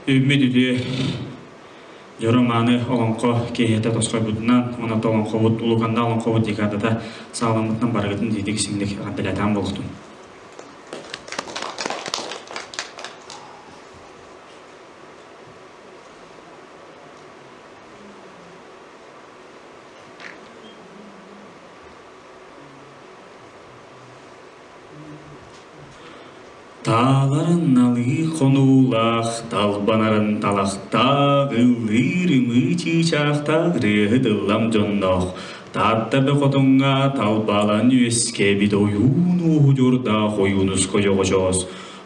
Үүммүт үтүө дьоро мааны олоҥхо киэһэтэ тосхойбутунан уонна олоҥхобут улуканда олоҥхобут декадата саҕаламмытынан барыгытын диитик сиҥник эҕэрдэлэтээн буолуохтун. Тааларын налыы хонуулаах, талбанарын талахтаах, ыллыыр ымыы чыычаахтаах ырыаһыт ыллам дьонноох, Таатта Бөхотуҥҥа талбалан үөскээбит ойуун ууһудьурдаах Ойуунуска дьоҕочоос,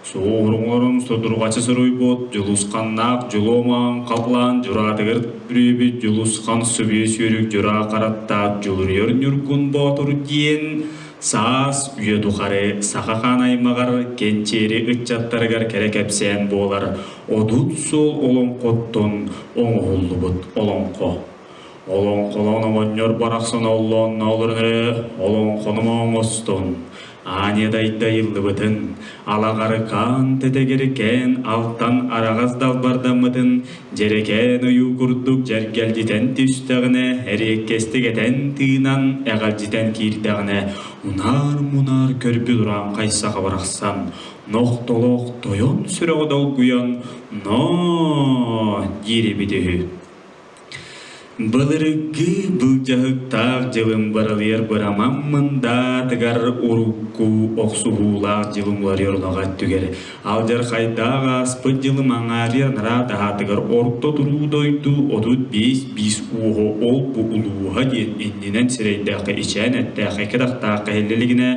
суоһуруҥорун судурҕачы суруйбут Дьулусханнаах Дьулуомаан халлаан дьураатыгар бүрүйбүт Дьулусхан сүбүө сүүрүк дьураа хараттаах Дьулуруйар Ньургун Боотур диэн Саас үйэ тухары саха хаан аймаҕар кэнчээри ыччаттарыгар кэрэ кэпсээн буолар 30 сыл олоҥхоттон оҥоһуллубут олоҥхо. Олоҥхолоон оҕонньор барахсан оллоонно олорон эрэ олоҥхону оҥостон, Ааньа дайдайыллыбытын, алаҕарыкаан тэтэгирикээн алтан араҕас далбардаммытын Дьэрэкээн ойуу курдук дьэргэлдьитэн түстэҕинэ, эриэккэстик этэн-тыынан эҕэлдьитэн киирдэҕинэ, унаар-мунаар көрбүт урааҥхай саха барахсан, нохтолоох тойон сүрэҕэ долгуйан «Ноо!» диир эбит үһү. Былыргы былдьаһыктаах дьылым барылыйар быраман мындаатыгар урукку охсуһуулаах дьылым уларыйар улаҕа өттүгэр алдьархайдаах ааспыт дьылым аҥаарыйар анараа таһаатыгар орто туруу дойду 35 биис уоһу ол-бу улууһа диэн иннинэн сирэйдээххэ ичээн эттээххэ кэтахтаахха иһиллэ илигинэ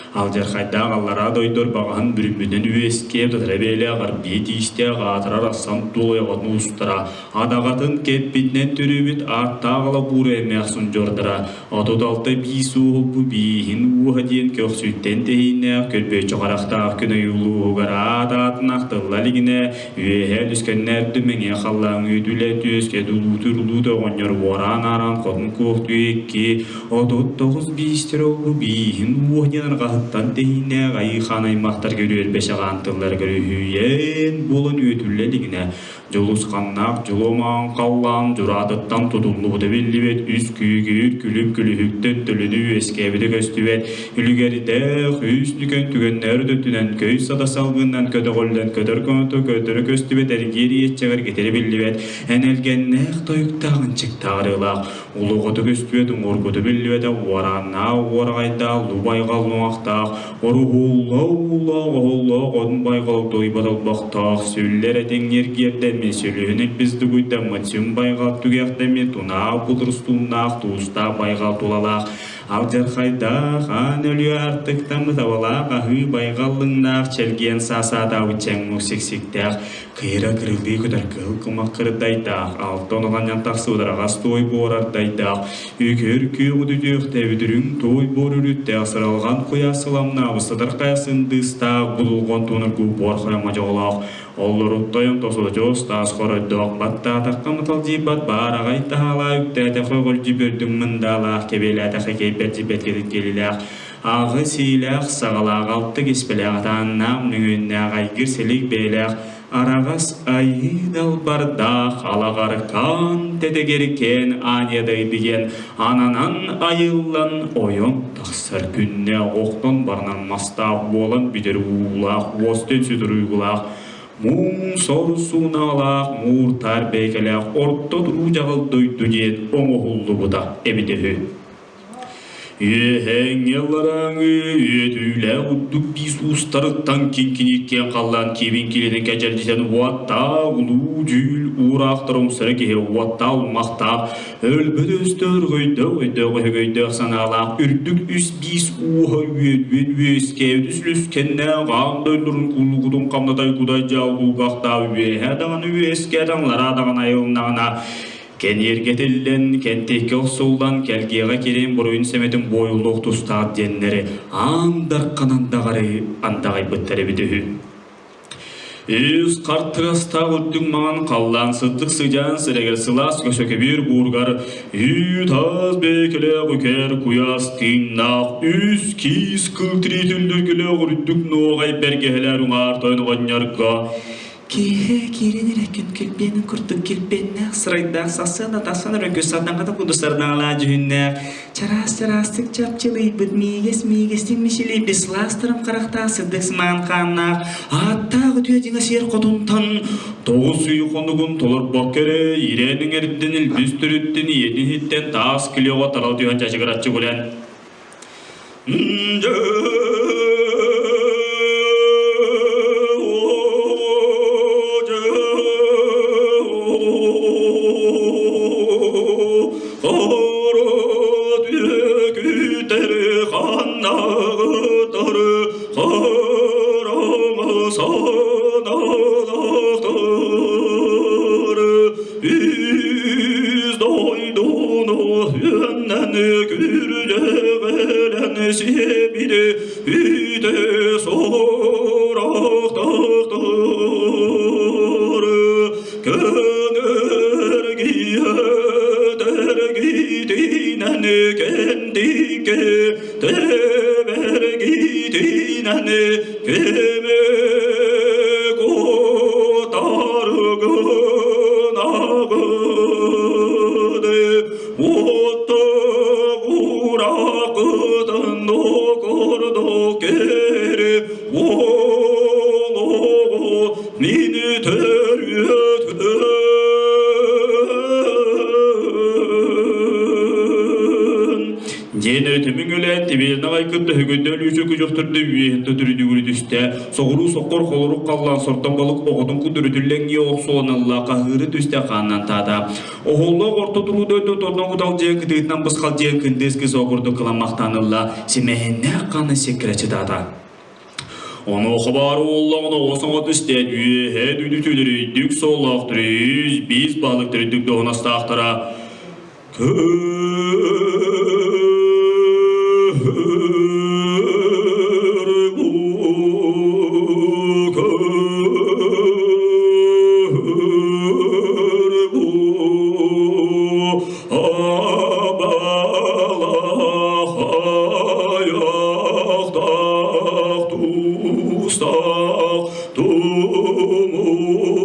Алдьархайдаах аллараа дойдор баҕаһын бүрүммүтүнэн үөскээн тутара бэйэлээх арбии тиистээх аатырар ассан тулуйаҕатын уустара адаҕатын кэппитинэн төрүүбүт ааттаах алабуура эмээхсин дьордара 36 биис уоһулбу бииһин ууһа диэн көхсүттэн тэһииннээх көрбүөччү харахтаах күн ойуулууһугар аат аатын ахтылла илигинэ үөһээ нүскэннээрдү мэҥиэ халлааҥ үөдүлэ түөскэ дулуутур улуута оҕонньор уораан ааран хотун куохтуу икки 39 биистэр олбу бииһин уоһ диэн арҕаһыттан тэһииннээх айыы хаан аймахтарга үрүөрбэ чаҕаан тылларыгар үһүйээн буолан үөтүллэ илигинэ Дьулусханнаах дьулумаан халлаан дьураатыттан тутуллубута биллибэт үс күүгүүр күлүм күлүһүктэн төлөнү үөскээбитэ көстүбэт үлүгэрдээх үс нүкэн түгэннэр өттүнэн көй сата салгынынан көтөҕүллэн көтөр көтө көтөрө көстүбэт эргиир иэччэҕэр гитэрэ биллибэт энэлгэннээх тойуктаах ынчыктаарыылаах Улуҕуту көстүбэт уҥуоргуту биллибэтэх уорааннаах уораҕайдаах лубайҕал нуохтаах оруһууллаах уулаах оһоллоох отун байҕал туйбат олбохтоох сүллэр этиҥ ньиргиэрдэммит сүлүһүн илбис дугуйдаммыт сүҥ байҕал түгэхтэммит тунаах кутурустууннаах туустаах байҕал тулалаах алдьархайдаах аан өлүө артыктаммыт абалаах аһыы байҕаллыҥнаах чэлгиэн саасаатаабыт чэҥ сиксиктээх Кыыра кырылыы көтөр кыһыл кумах кырдайдаах, алтан оланньан тахсыбыт араҕас туой буорардайдаах, үкэр күөх үтүөхтээбит үрүҥ туой буор үрүттээх сыралҕан куйаас сыламнаабыт сытар хайа сындыыстаах будулҕан туонургуу буор хайа модьоҕолоох, оллоруттайын тосочоос таас хоройдоох, баттаатахха мыталдьыйбат баараҕай таһаалаа үктээтэххэ өҕүлдьү бөрдүҥ мындаалаах, кэбиэлээтэххэ кэйбэрдьийбэт кэтит ааҕы сиилээх, саҕалаах алтык испэлээх атааннаах, нүҥүөннээх айгыр силик бэйэлээх, араҕас айыы далбардаах алаҕаркаан тэтэгиркээн ааньадай диэн ананан айыллан ойон тахсар күннээх охтон барынан мастаах буолан бүтэр уулаах уостан сүтүрүйгулаах муҥ сор суунаалаах мууртаар бэйкэлээх орто туруу дьаҕыл дойду диэн оҥоһуллубута эбитэ үһү. Үөһээҥҥи алларааҥы үөтүүлээх урдук биис уустарыттан киҥкинииккиэн халлаан киэбин килинин кэдьэлдьитэн уоттаах улуу дьүүл уураахтар умсара киһи уоттаах улмахтаах өлбөт өстөөр өйдөөх өйдөөх өһөгөйдөөх санаалаах үрдүк үс биис ууһа үөдүйэн үөскээбит үс кэннээх аан дойдурун куллугутун хамнатай кудай дьаал кулгахтаах үөһээ даҕаны үөскээтэ аллараа даҕаны айылыннаҕына Кэниэргэтиллэн, кэнтиккэ охсуллан, кэлгиэҕэ кириэн буруйун сэмэтин буойуллуох тустаах диэннэри аан дархан андаҕары андаҕайбыттар эбит үһү. Үс хартыгастаах үрдүк маҥан халлаан сырдык сыдьаан сирэгэр сылаас көсөкөбүөр буургар үүт-аас бэйэкэлээх үкэр куйаас тыыннаах үс киис кыл тириитин үрдүк нуоҕай бэргэһэлэр уҥаар тойон оҕонньорго. Киэһэ киирэн эрэ күн килбиэнин курдук килбиэннээх сырайдаах сарсыарда тахсан өрөкү сардаҥата курдук сардаҥалаах дьүһүннээх, чараас-чараастык чапчылыйбыт, миигэс-миигэстик мичилийбит сылаастарым харахтаах сырдык сымаан хааннаах, ааттаах үтүө дьиҥэ сиэр хотунтан 9 ый хонугун толорбокко эрэ ирээн иҥэрдин илбис төрүттүн ийэтин иһиттэн таас килиоҕа тарал түһэн чачыгыраччы күлэн Үс дойдуну үөннэн күрүлэҕэлэн сиэбили үтэ сурахтахтар Көнөргиэтэргитинэн кэнтикке тэбэргитинэн кеме кутаргынагыды Уоттугуракытын окурду кери олоҕу мин төрүөтүм. Диэн өтүмүҥ үлээн тибиэрин аҕай кытта үгүндэ өлүүчү күдьөхтөрдө үөһэн төтүрүдүгүрү түстэ. Соҕуруу соккор холорук халлаан сордоҥ балык оҕотун кудурүтүллэҥҥиэ охсуоланалла хаһыыры түстэ хааннан таата. Оһоллоох орто туруу дойду тордоҥ куталдьыйа кытыытынан бысхалдьыйа кындыыс кыс курдук кыламмахтаан ылла, симэһиннээх хааны сиккирэччи таата. Онуоха баар уоллаҕына оҕо саҥа түстээт үөһээ дүнүтүлүрүйдүк суоллаах түрүүс биис баалык төрүттүк доһунастаахтара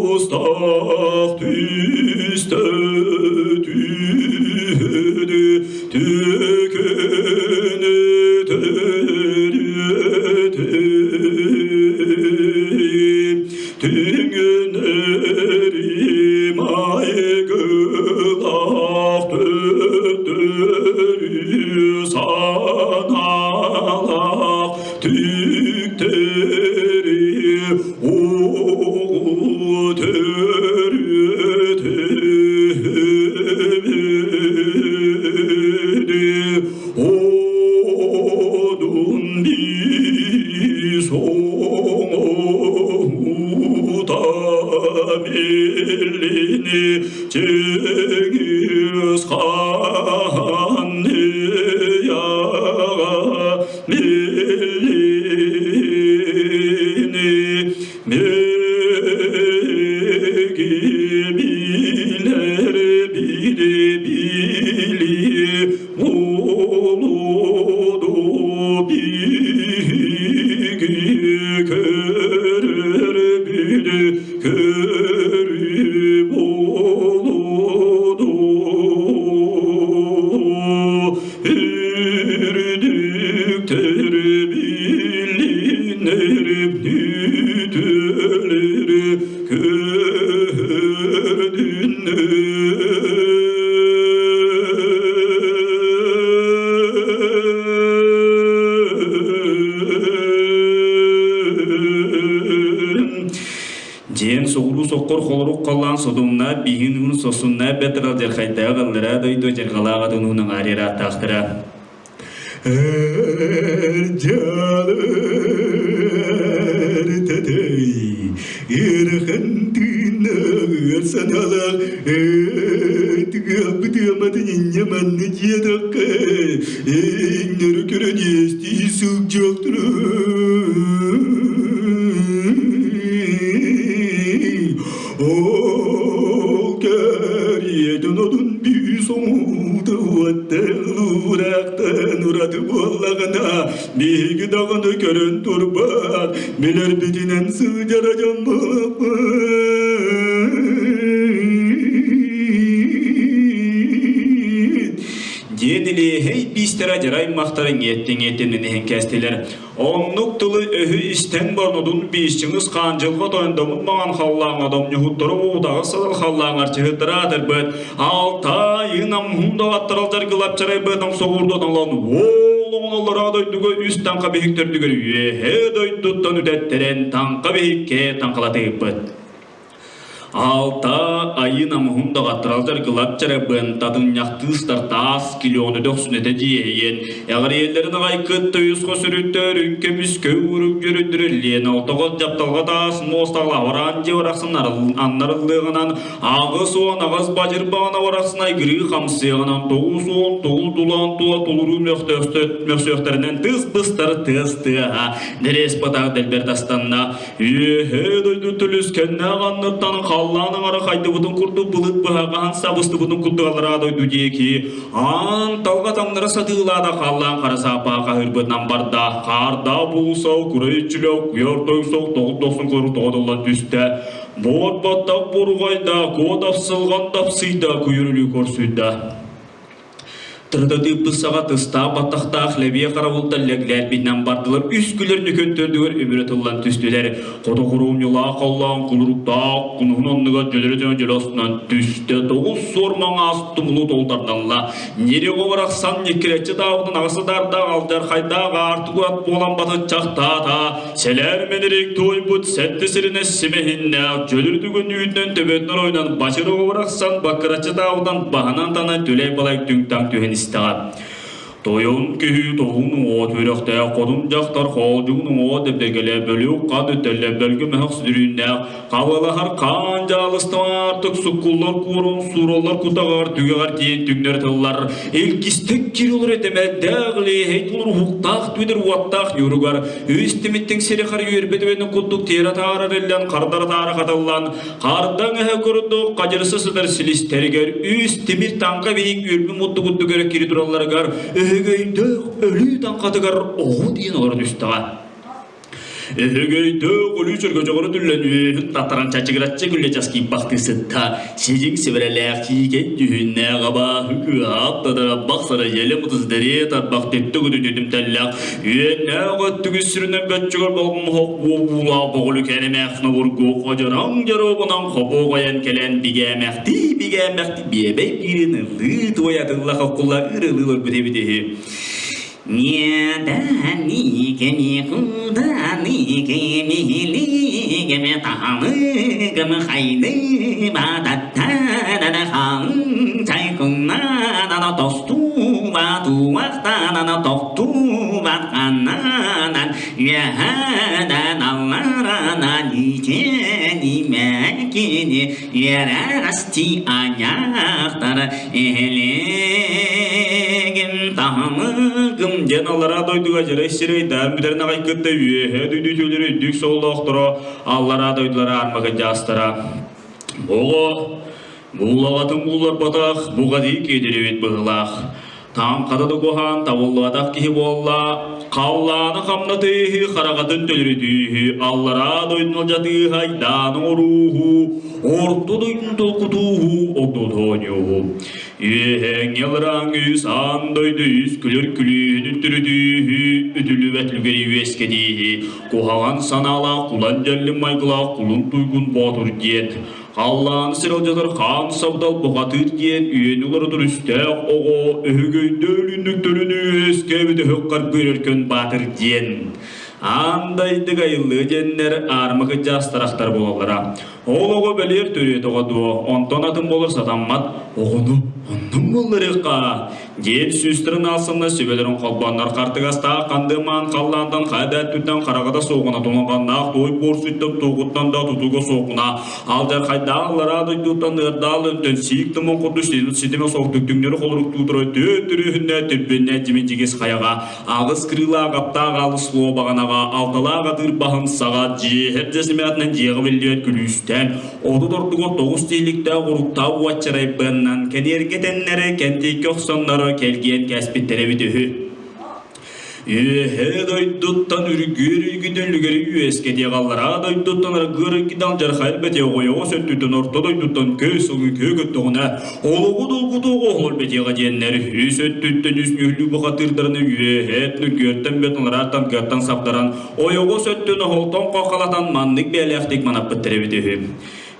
Тумустах түстэ түһүдү түкүнү төрүөтү түҥүнэри майгылаах төттөрү санаалаах түктэри уу төрүөтүбүдү одун бис оҥоһуута биллини Чингис хаан Миллини меги билер били били мулуду биги көрөр бүдү көрү болуду Үрдүктөр билинер бүтөлөрү көрдүннөр. Диэн соҕуруу соккор холорук халлаан содумна биһин уһун сосунна бэт алдьархайдаах аллараа дойду дьарҕалаах атын уһун аҥаарыйар ааттаахтара. Эр тэтэй, ыарахан тыыннаах санаалаах тыгыалбыт ыаматын инньэ манна диэтэххэ, иҥнэри көрөн иэстии сылдьыахтара. Ол кэриэтин отун бүүс оҥуута уоттан ураты буоллаҕына, биһиги даҕаны көрөн турбат, билэрбитинэн сылдьара дьон буолуохпут. илиэһэй биистэрэ дьарай махтара ҥиэттиҥиэттинэн иһэн кээстилэр. Оннук тылы өһү истэн барнодун биисчиҥис хаандьылҕа тойондомут маҥан халлааҥҥа домньуһуттары уутаҕы сылыл халлааҥ арчыһыттара аатырбыт Алтайын амһун даҕаттарал дьаргылапчарайбыт омсоҕурдотолон уол оҥоноллоро дойдуга үс таҥха биһик төрдүгэр үөһэ дойдуттан үтэттэрэн таҥха биһиккэ таҥхалатыыппыт. Алта айыы намыһын даҕаттаралдьар гылапчарабын татынньахтыыстар таас килиону дөхсүнэтэ дьиэһийэн эҕириэллэрин аҕай кытта үс хос өрүттэр үҥкөмүскэ урук дьөрүдүрүллиэн алтоҕос дьапталҕа таас муостаҕла бараан дьиэ барахсан аннарыллыаҕынан 88 бадьыр баҕана барахсан айгырыы хамсыаҕынан 99 дулаан тула тулуруу мөхсүөхтэринэн тыс быстар тыас тыаһа дэриэс батаах дэлбэр тастанна. Үөһээ дойду төлүскэннээх анныттан халлаан аҥара хайдыбытын курдук былыт быһаҕаһын сабыстыбытын курдук аллараа дойду диэки аан талга таҥнара сатыылаата халлаан хара сааппаа хаһыырбытынан барда. Хаардаах буусау, курай иччилээх, куйаар тойсох тоҕус дохсун куру тоҕотуллан түстэ. Буор баттах буруҕайда, куот сылҕан дапсыйда, куйур өлүү корсуйда. Тырытатыыппыт саҕа тыстаах баттахтаах лэбиэ харабылтан лэглээрбитинэн бардылар, үс күлэр нүкөнтөрдүгэр үмүрэ тыллан түстүлэр. Хоту хоруумньулаах халлаан кулуруктаах кунуһун оннугар дьөлөрө дьоно дьөлө астынан түстэ, тоҕус суор маҥаас тумулу толтарданла. Ньири барахсан ньиккирэччи таабытын аҕыс ытаардаах алдьархайдаах аартык урат буолан батыччахтаата, Сэлээр мэнэрик туойбут сэттэ сиринэ симэһиннээх дьөлүр түгэн үүтүнэн төбөтүн оройунан бачыр оҕо барахсан баккыраччы таабытан баһынан танан түлэй-балай түҥ-таҥ түһэн истэҕэ. Тойон киһи тоһун уҥуо түөрэхтээх хотун дьахтар хоолдьугун уҥуо дэбдэгэлэ бөлүөх хат үтэллэ бөлгө мөһөх сүдүрүүннээх хабылаһар хаан дьаалыстаартык суккуллар куорун суураллар кутаҕар түгэҕэр тиийэн түҥнэр тыллар Илгистик кирилэр этэмэдээх лиэһэй тулуруһуктаах түөдэр уоттаах ньууругар үс тимиттиҥ сири хары үөрбэт үөнүн курдук тиэрэ таарар иллэн хардара таара хатыллан хардаҥ эһэ курдук хадьырса сытар силистэригэр үс тимир таҥха биһик үөрбү мутtu курдук өрө кири туралларыгар өһөгөйдөөх өлүү таҥхатыгар оҕу диэн олорон түстэҕэ. Өһөгөйдөөх өлүү чөргөчөҕөрө түллэн үөһүн таттаран чачыгыраччы күллэ часкыйбахтыы сытта. Сидьиҥ сибэрэлээх киикэй дьүһүннээх абааһы кыаһаап татара бахсара еле мутус дэрээ тарбах түттү күтүтүтүм тэллэх үөннээх өттүгү сүрүнэн бөччүгэр болҕомоһох уолуулаах боҕулу кэрэмээх нобургу ходьороҥ дьоруобунан хобуоҕайан кэлэн бигээмэхтии бигээмэхтии биэбэй биирин ыллыы туойа тылла хоккулла ырылыы олорбут эбит үһү. Не да ни кеми худа ни кеми ли кеми таханы кеми хайды ба да та да хан чай кунна да тосту ба туахта да тохту ба каннанан яхадан алларана ни ни мәкени Ерасти аняхтар эһэлигин таһымыгым Диэн аллараа дойдуга дьарай сирэйдээн бүтэрин аҕай кытта үөһэ дойду үтүөлэрэ үрдүк сололоохторо аллараа дойдулара армагыдьаастара. Оҕо буулаҕатын булларбатах бугадыы киэдирибит быһылаах. Таҥхата да куһаан табыллыбатах киһи буолла, халлааны хамнатыыһы, хараҕатын төлөрүтүүһү, аллараа дойдуну алдьатыыһы, айдааны оҥорууһу, орто дойдуну толкутууһу, огдотооньууһу. Үөһээҥҥи алларааҥҥы үс аан дойду үс күлэр күлүүһүн үттүрүтүүһү, үтүлүбэт үлүгэри үөскэтииһи, куһаҕан санаалаах кулан дьэллим майгылаах кулун туйгун боотур диэн Халлааны сиралдьатар хаан сабдал бухатыыр диэн үйэни уларытар үстээх оҕо өһөгөйдө өлүннүктөрүнүү үөскээбит өһөх харбыыр өркөн баатыр диэн аан дайдык айыллыы диэннэр аарма кыдьаастарахтар буолаллара. Ол оҕо бэлиэр төрүөтөҕө дуо, онтон атын буолар сатаммат оҕону оннун булларыахха Диэн сүүстэрин аалсанна сүбэлэрин холбооннор хартыгастаах хандыамаан халлаантан хайа да өттүттэн хараҕа суоҕуна туманҕаннаах туой буорсуйттан туоҕуттан да тутуга суоҕуна алдьархайдаах аллараа дойдуттан ыардаал өнтөн сиик туман курдук ситимэ суох түктүҥнэри холоруктуу турар түөрт түрүһүннэ түрбүннэ дьимин дьигис хайаҕа аҕыс кырыылаах аптаах алыс луо баҕанаҕа алталаах атыыр баһын саҕа дьиэһэр дьэсимээтинэн дьиэҕэ биллибэт күлүүстээн Отут ордугу тоҕус тиэликтээх уруктаах уочарайбыаннан кэниэргэ тэннэрэ кэнтииккэ охсонноро кэлгиэн кээспиттэрэ эбит үһү. Үөһээ дойдуттан үргүөр үйгүтэн үлүгэри үөскэтиэх, аллараа дойдуттан аргыар үйгүтэн алдьархай элбэтиэх, ойоҕос өттүттэн орто дойдуттан көй сылгы көй көттөҕүнэ, олоҕу долгутуох оһол элбэтиэҕэ диэннэр үс өттүттэн үс нүһүлүү бухатыырдарыны үөһээ нүргүөртэн бөт аларааттан кыаттан сабдаран, ойоҕос өттүн оһолтон хоххалатан маннык бэйэлээхтик манаппыттар эбит үһү.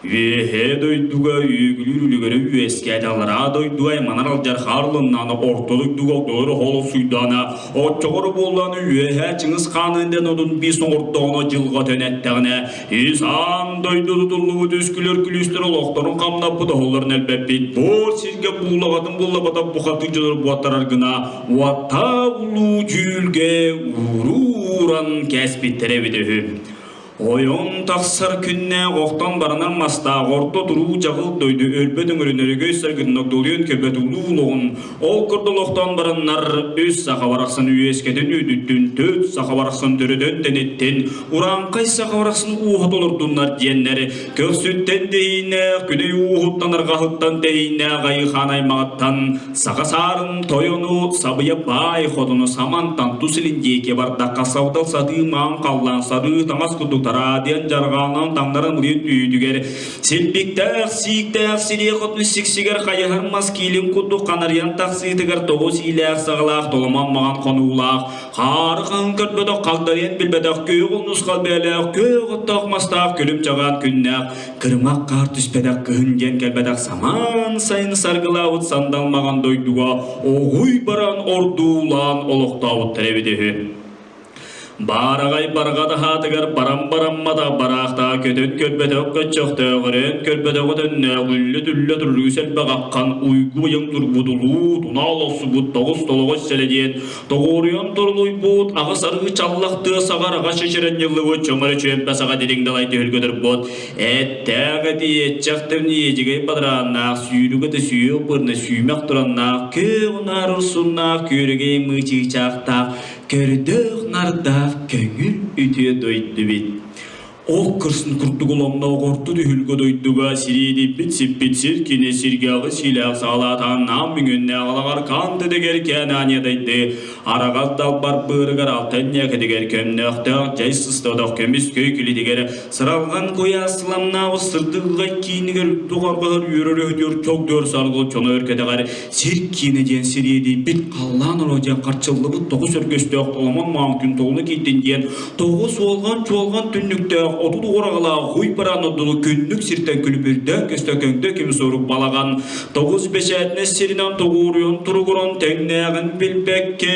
Үөһээ дойдуга үөгүлүүр үлүгэрэ үөскээтэ, аллараа дойдуга айманар алдьархай арылыннаана, орто дойдуга огдолор оһол охсуйдаана, оччоҕор буоллааны үөһээ Чыҥыс Хаан диэн одун биис оҥордоҕуна дьылҕа төнөттэҕинэ, ис аан дойду тутуллубут үскүлэр күлүүстэр олохторун хамнаппыт оһоллорун элбэппит, буор сиргэ буулаҕатын буллабата бухатыы дьонор буоттарар гына уоттаах улуу дьүүлгэ ууруу-ууран кээспиттэрэ эбитэ үһү. Ойон тахсар күннээх охтон баранар мастаах орто туруу дьаҕыл дойду өлбөт өҥөрүн өрөгөй саргытын огдолуйан көрбөт улуу олоҕун ол курдук олохтоон бараннар үс саха барахсан үөскэтин үүтүттүн төрт саха барахсан төрөтөн тэниттин урааҥхай саха барахсан ууһа толордуннар диэннэр көхсүттэн тэһииннээх күнүй ууһуттан арҕаһыттан тэһииннээх айыхаан аймаҕыттан Саха саарын тойону сабыйа баай хотуну самантан тус илин диэки бардахха сабдал сатыы маан халлаан сарыы таҥас курдук тараадыйан дьарҕаанан таҥнаран мыйын түүтүгэр силбиктээх сииктээх сириэ хотун сиксигэр хайыһар мас киилин курдук ханарыйан тахсыытыгар тоҕус иилээх саҕалаах толомон маҕан хонуулаах хаары хаһын көрбөтөх хагдарыйан билбэтэх күөх нусхал бээлээх күөх оттоох мастаах күлүм чаҕаан күннээх Кырымах хаар түспэтэх кыһын диэн кэлбэтэх самаан сайын саргылаабыт сандал маҕан дойдуга оҕуй баран ордуулаан олохтообуттар эбит үһү. Баараҕай барҕа таһаатыгар баран бараммата бараахтаа көтөн көрбөтөх көччөхтөөҕөрөн көрбөтөх өтөннөөх үллэ-түллэ туруу сэлбэх аххан уйгу-быйаҥ турбут улуу тунаал охсубут тоҕус толоҕос сэлэ диэн Тоҕуоруйан торулуйбут, аҕыс арыы чаллах тыа саҕар аҕа чэчирэн ньыллыбыт чөҥөрө чүөмпэ саҕа дириҥ далай түһүлгэ турбут, эттээх эти иэччэх иэдьигэй бадарааннаах, сүүрүк аты сүүөх бырна сүүмэх тураннаах, күөх унаар урсуннаах, күөрэгэй мыычыычаахтаах, көрдөөх нардаах көҥүл үтүө дойду эбит. Ол кырсын курдук оломноох орто түһүлгэ дойдуга сириэдийбит сиппит сир кини сиргээҕи сиилээх саҕалаатаан наам мүҥүннээх алаҕар хаан тэтигэр кээн дайды араҕас далбар быарыгар алтан ньээкэтигэр көмнөөхтөөх дьай сыстодох көмүс көй күлүтүгэр сыралҕан куйаас сыламнаах сырдыгыгай киинигэр үрдүк арҕаһар үөрэр өһүтүөр чогдуор саргыл чоно өркөтөҕөр Сир киинэ диэн сириэдийбит халлаан оро диэн харчыллыбыт тоҕус өргөстөөх толомон маан күн толуна киирдин диэн тоҕус уолҕан-чуолҕан түннүктээх 30 уораҕалаах хуй бараан ордуну күннүк сиртэн күлүмүрдээн көстө көҥдө ким сорук балаҕан тоҕус бэчээтинэс сиринэн тоҕуоруйан туругуран тэҥнээҕин билбэккэ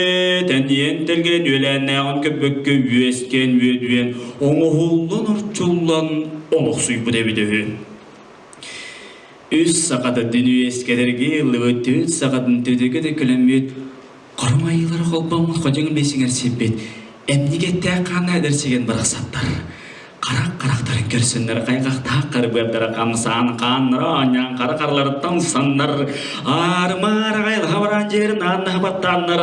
тэнийэн тэлгэн үөлээннээҕин көрбөккө үөскээн үөдүйэн оҥоһуллан орчуллан олохсуйбут эбит үһү. Үс сахата дүнүөскэлэргэ ыллыбыт, түөрт сахатын төтөкө төкөлөммүт, хором айыылары холбоммут ходьоҥ бэсиҥэр сиппит, эмньикэттээх хаана эдэрсигэн барахсаттар. Харах харахтарын көрсөннөр хайҕахтаах харбыардара хамсаан хааннара оонньоон хара хараларыттан саннар, аарымаар аҕай бараан дьиэрин ааннаһа баттааннар,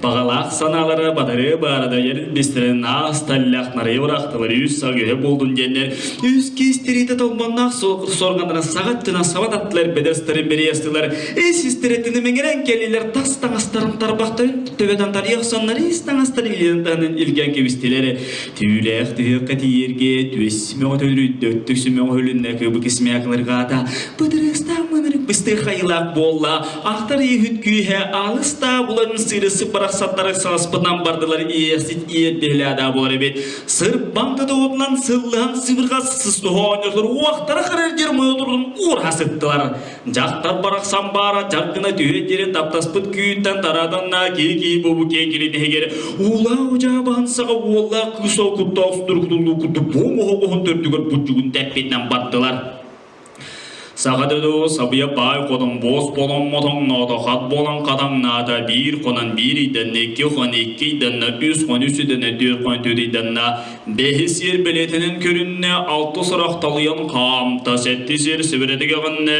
Баҕалаах санаалара батарыы баарада бистэрин аас таллах нарыйа бырахтылар үс саҕа буолдун диэннэр үс киис тириитэ толбонноох сорҕаннара саҕа өттүнэн саба таттылар бэдэстэрин бэрийэстилэр ис истэрэтини мэҥирэн кэллилэр тас таҥастарын тарбахтарын төбөтөн тарыйа охсоннор ис таҥастарын илиэн таһынан илгэн кэбистилэр түүлээх түһүөххэ тиийэргэ түөс мөҕөтөлүрүйдэ өттүк сүмөҕөһүлүннэ кыбык исмээкылыргаата бытырыастаах мынырык быстыы хайылаах буолла Ахтар иһит күүһэ алыс да булан сыырысып барахсаттары саҕаспытынан бардылар иэхсит иэрдиһилээдаа буолар эбит. Сырбаҥ тутуутунан сыллыһан сыбырҕа сыстуһа оонньотор уохтара харар дьер мойотурун уурха сыттылар. Дьахтар барахсан баара дьар гына түһэ диэри таптаспыт күүттэн тараатанна кии-кии бобу киэкили иһигэр уулаах удьаабаһын саҕа уоллаах кыыс ол куттаах судургутуллуу курдук буом оһоҕоһун төрдүгэр бурдьугун тэппитинэн бардылар. Саха дойду сабыйа баай хотон буос буолан мотоҥноото, хат буолан хатаҥнаата, биир хонон биир ыйданна, икки хон икки ыйданна, үс хон үс ыйданна, түөрт хон түөрт ыйданна, бэһис сир бэлиэтэнэн көрүннэ, алты сорох талыйан хаамта, сэттис сир сүбэрэтик эҕиннэ.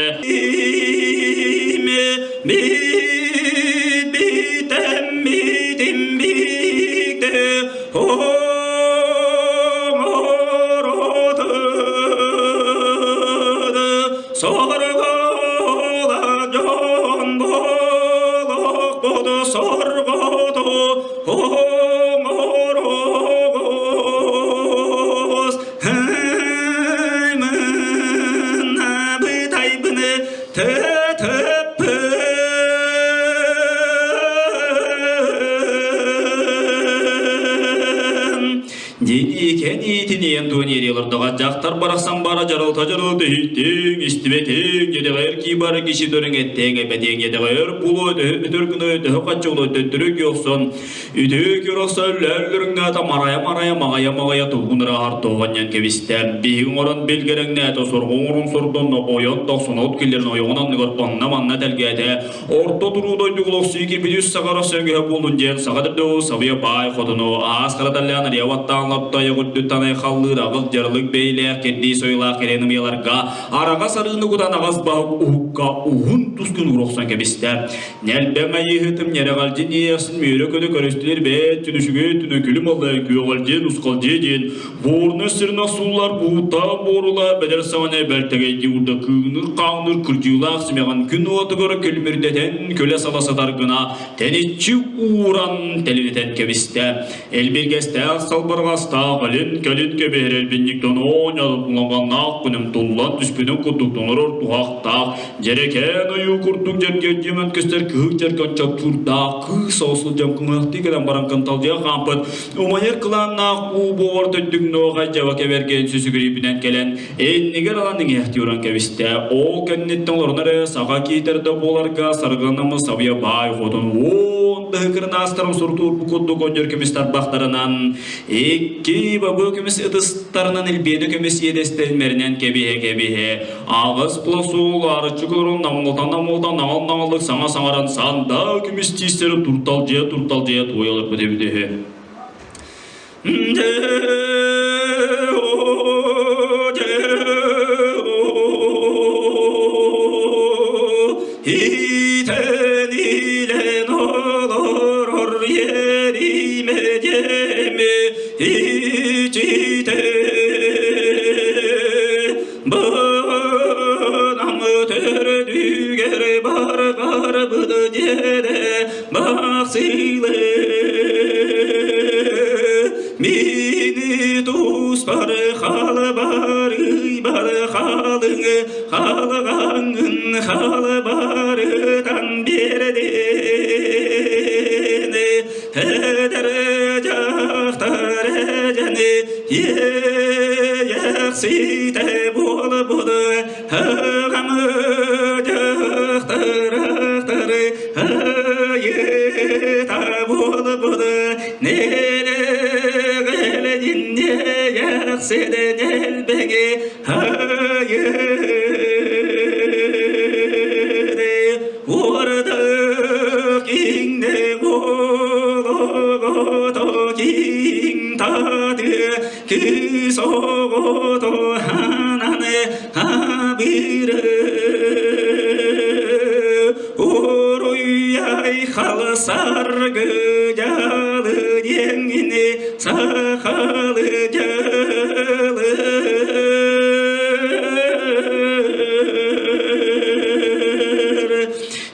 Соргола дьон буолуохпут соргото. Тытыппын Диэн иитиниэн туон иэриэлордоҕо дьахтар барахсан бара дьаралта дьаралта иһиттиҥ, истибэтиҥ, дьэдэҕэр кии бары киши дөрүҥ эттэҥ, эбэтиэҥ дьэдэҕэр булуо төһө өтөр гына төһө хаччылы төттөрү киохсон үтүө киорохсо өллөөллөрүҥнээтэ марайа-марайа маҕайа-маҕайа тугун ырааһар туоҕанньан кэбистэ. Биһиги оҥорон билгэрэҥнээтэ сорҕо оҥорон сордонно ойон тохсон от киллэрин ойоҕун анныгар онно-манна тэлгээтэ. Орто туруу дойдуга олохсуйа киирбит үс саҕара сөҥүһэ буоллун диэн саха дырдуу сабыйа баай хотуну аас хара таллаан арыйа баттаан лапта айах үрдүттэн айхаллыыр аҕыс дьарылык бэйэлээх кирдии сойулаах кэриэн ымыйаларга араҕас арыыны кутан аҕас баһык уһукка уһун тускун уурахсан кэбистэ. Нэлбэҥ айыыһытым ньэрэҕэлдьин иэхсин мүөрэ көнө көрүстүлэр бэт түнүшүгү түнүкүлүм аллай күөҕэлдьин усхалдьы диэн Буорна сирин охсуулар буута буорула бэдэр саҕана бэлтэгэйдии урда кыыныр хааныр кырдьыылаах симэҕин күн уотугар күлүмүрдэтэн күлэ сала сытар гына тэниччи ууран тэлиритэн кэбистэ. Элбиргэстээх салбарҕастаах илин кэлин кэбиһэр элбинньиктэн оонньолоннаах күнүм туллан түспүтүн курдук тоҥорор туһахтаах дьэрэкээн ойуу курдук дьэргэдьиэмэн көстөр кыһыл дьэргэн чопчуурдаах кыыс ол сылдьан кымыһахтыы кэлэн баран кынталдьыйа хаампыт Умайар кылааннаах уу буолар төрдүҥнүөх дьаба кэбэргэн сүсүгүрүйбүнэн кэлэн, иннигэр ылан иҥиэхтии уран кэбистэ. Ол кэнниттэн олорон эрэ саха киитэр да буоларга саргынамы сабыйа баай хотун уон тыһыкырын аастарым сурутуурбу курдук онньор көмүс тарбахтарынан икки бабы көмүс ытыстарынан илбиэнэ көмүс иэдэстэрин мэринэн кэбиһэ-кэбиһэ аҕыс пласуол арыччы олорон намылтан-намылтан наҕыл-наҕыллык саҥа саҥаран сандаа көмүс тиистэрэ турталдьыйа-турталдьыйа туойаларбыт эбит үһү. Итэн илэн олорор ериме деми ичите Бынам төрдүгэр бар-барбыт дьиэдэ бахсыйлы Мини туспар халбарый бар халыҥ халҕаҥын халбарытан биэрдин Эдэр дьахтар эдьэни иэйэхситэ буолбут аҕам дьахтар айыта буолбут нэлэҕэлэдин иэйэхситэ нэлбэги айыты Уордах иҥнэ олоҕото киҥ таты кыыс оҕото ханан абыры Уруйай халсаргы дьалы диэҥини сахалы дьалы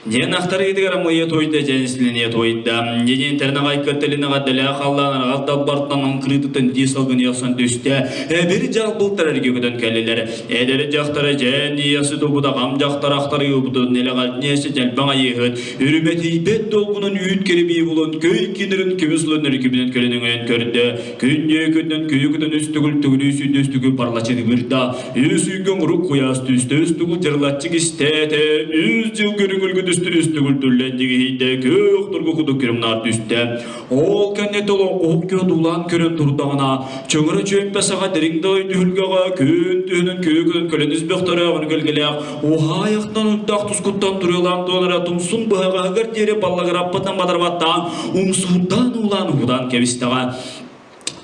Диэн ахтарыытыгар амыйа туойда дьэнислиниэ туойда. Диэн тэрнэҕай кыттылинаҕа дэлээ халлаан араҕас далбартан оҥкырыытыттан дии салгын охсон түстэ. Эбир дьалбылтар эргэ көтөн кэллилэр. Эдэр дьахтара дьээн иэхси туппута хам дьахтар ахтарыыбытын нэлэҕэлтниэси дьэлбэҥ айыыһыт үрүмэтийбэт долгунан үүт кирибии булан көй кинирин көмүс ылан өрүкүбүнэн кэлэн өҥөйөн көрдө. Күн дьиэкүннэн күйү күтэн үс төгүл төгүрүү сүүрдэ үс төгүл парлачытыгырда. Үс үйгө оҥорук куйаас түстэ үс төгүл дьырылаччы кистээтэ. Үс дьыл көрүҥүлгү түстэ үс төгүл түллэн дьигиһийдэ. Күөх тургу кудук күрүмнаар түстэ. Ол кэннэ толоҥкуһук күө көрөн турдаҕына, чөҥөрө чүөмпэ саҕа дириҥ далай түһүлгэҕэ күн түһүнэн күө көлөн избөхтөрөөҕүн көлгэлээх уһаайахтан унтаах тускуттан туруолаан туолара тумсун быһаҕаһыгар диэри баллагыраппытынан бадарбаттаан умсуурдаан уулаан уһудаан кэбистэҕэ.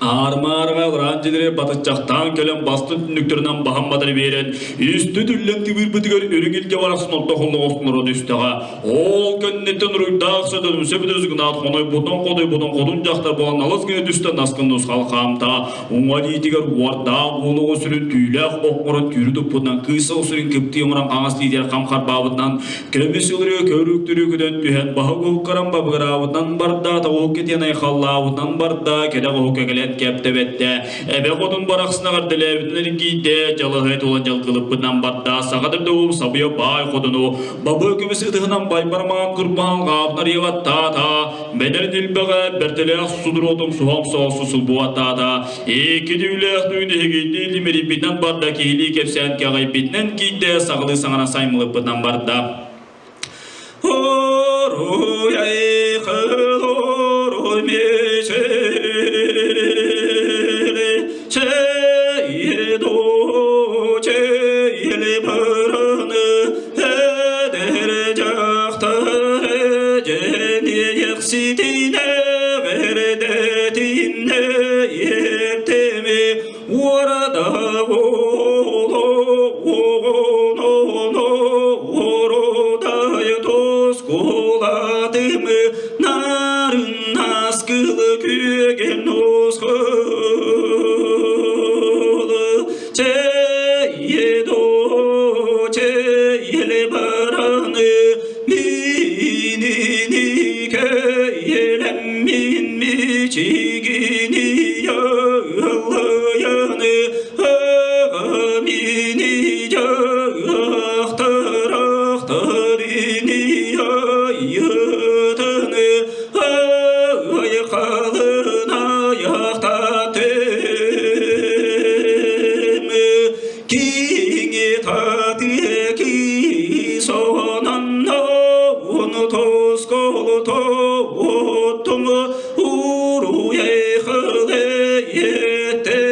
Аармаарга ураан дьилери батыччахтаан кэлэн бастын түннүктэринэн баһан батары биэрэн, үстү түллэн тыбыырбытыгар үрүҥ илгэ барахсан орто холлоҕоснору түстэҕэ. Ол кэнниттэн уруйдаах сөтөлүм сөбүтүс гынаат хонойбутун хотойбутун хотун дьахтар буолан алыс гына түстэ наскын нусхал хаамта. Уҥа илиитигэр уордаах уолугу сүрүн түүлээх оҥорон түүрү туппутунан кыыс сүрүн кыптыы оҥорон хаҥас илиитигэр хам харбаабытынан Көмүс ылырыы көрүктүрүү көтөн түһэн баһык уһуккаран бабыгыраабытынан барда, тоҕуһукка диэн айхаллаабытынан барда, кэлэх уһукка кэлэн. этэн кэптэбэттэ. Эбэ хотун барахсына эҕэрдэлээбитин эргийдэ, дьалаһай тула дьалкылыппытынан барда, саха дырдугум сабыйа баай хотуну, бабы көмүс ытыһынан байбар маан курбаһан хаапнар иеваттаата, бэдэр нилбэҕэ бэртэлээх судуруотум суһам соосу сулбуаттаата, икки түүлээх түүн иһигийдии лимирийбитинэн барда, киһилии кэпсээн кэҕийбитинэн киирдэ, саҕалыы саҥаран саймылыппытынан барда. Оруй айхал, оруй мечели, чейе чейели бараны, эдер дьахтар эдьэни ехситине вердетинне еттеми уорада Тускулатымы нарын наскылы күген ускулы чейе чейеле бараны минини кейелеммин мичигини яллаяны мини жақтырақтырини айытыны айқалын аяқтатым киңи татыки сонан оны тоскол тоттум уруй еттем.